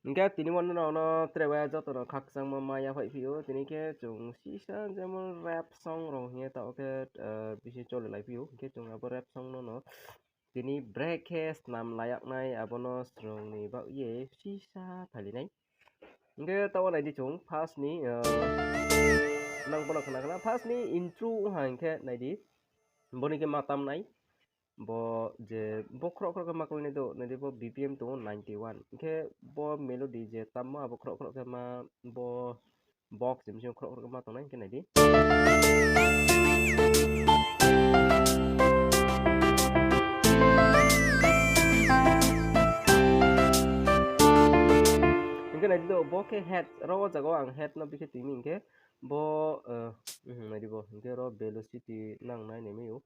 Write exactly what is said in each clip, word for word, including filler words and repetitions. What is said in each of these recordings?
Hing khe tini wo nrao no tre bai joto no khakchangmo ma yaphaih phi ou. Tini khe chung sisa jemon rap song rao hing ye taoh khe, eh, bisi choli lai phi ou. Hing khe chung abo rap song no no tini brekhe snam la yag nai, abo no srung ni baoh ye sisa phailai nai. Hing khe taoh wo nai di chung first ni, eh, nang bo no khna khna first ni intro ong ha hing khe nai di. Bo ni khe ma tam nai. Bo je bo khroh khroh khe ma klái nai do, nai di bo B P M tong ou ninety one. Hing khe bo melody je tammo abo khroh khroh khe ma bo box je bsing khroh khroh khe ma tong nai hing khe nai di. Hing khe nai di do bo khe head, ro wo jaga wo ang head no bikhe tui mi hing khe bo, eh, mhm, nai di bo hing khe ro velocity nang nai nai mai ou.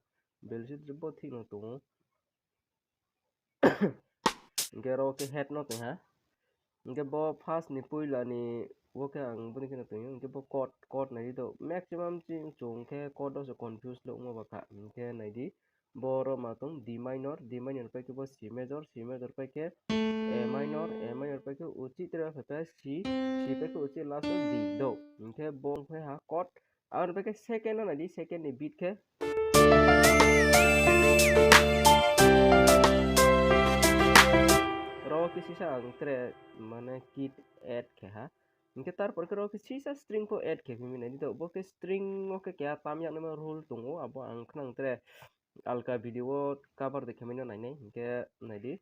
Velocity bo thik no tong ou. Hing khe ro khe head no tong ha. Hing khe bo first ni poila ni wo khe ang bo ni khe no tong ou. Hing khe bo chord, chord nai di do. Maximum ching chung khe chord wo se confuse logmo ba kha. Hing khe nai di. Bo ro ma tong D minor, D minor pai khe bo C major, C major pai khe A minor, A minor pai khe uchih tre phai pai C, C pai khe uchih last wo D do. Hing khe bo ong phai ha chord. Aro pai khe second no nai di, second ni beat khe. Ro khe sisa ang tre mane kit add khe ha. Hing khe tarpor khe ro khe sisa string pho add khe phi mi nai di do. Bo khe string wo khe keha tam yag naima rule tong ou, abo ang khnang tre alka video wo cover de khe mai no nai nai, hing khe nai di.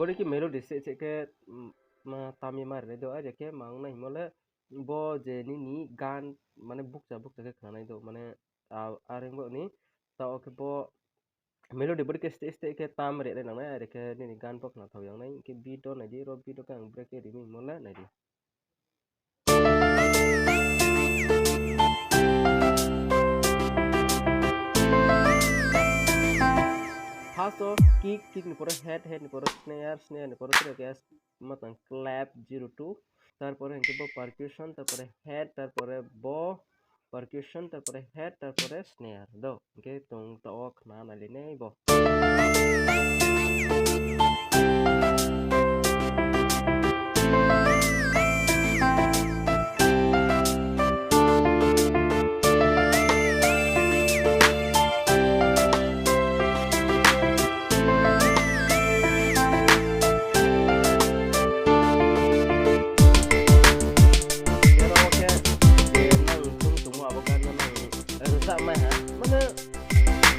Bo ni khe melody se se khe, mm, ma tam ye ma ri nai do, are khe ma ong nai hingmo le bo je nini gan mane bukcha bukcha khe khna nai do, mane, a, are bo ni taoh khe bo melody bo ni khe steh steh khe tam ri nai nang nai, are khe nini gan pho khna thao yang nai, hing khe beat wo nai di, ro beat wo khe ang break khe ri mi hingmo le nai di. First wo kick, kick ni pore head, head ni pore snare, snare ni pore tre khe ma tang clap zero two, tarpore hing khe bo percussion, tarpore head, tarpore bo percussion, tarpore head, tarpore snare do. Hing khe tong taoh wo khna nai le nai bo. Aro khe, je nang chung tongmo abo gan no nang rchah mai ha. Mane,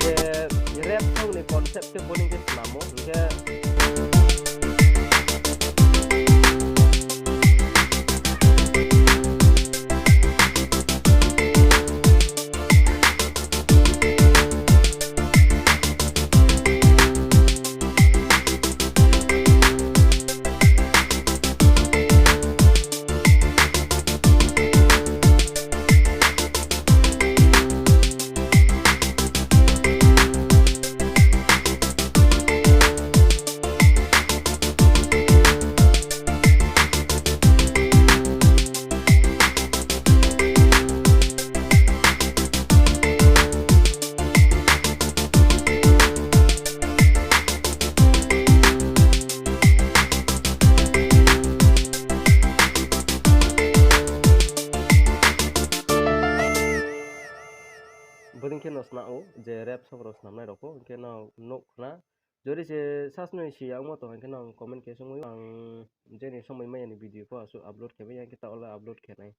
je rap song ni concept khe bo ni khe snamo, hing khe Bodei khe no sna ou je rap song rao snamnai rao pho, hing khe no nuh khna. Jodi se sasnoi si yagmo tong hing khe no ang comment khe sung ou, ang jeni somoi mai ya ni video pho asuh upload khe mai ya, hing khe taoh le upload khe nai.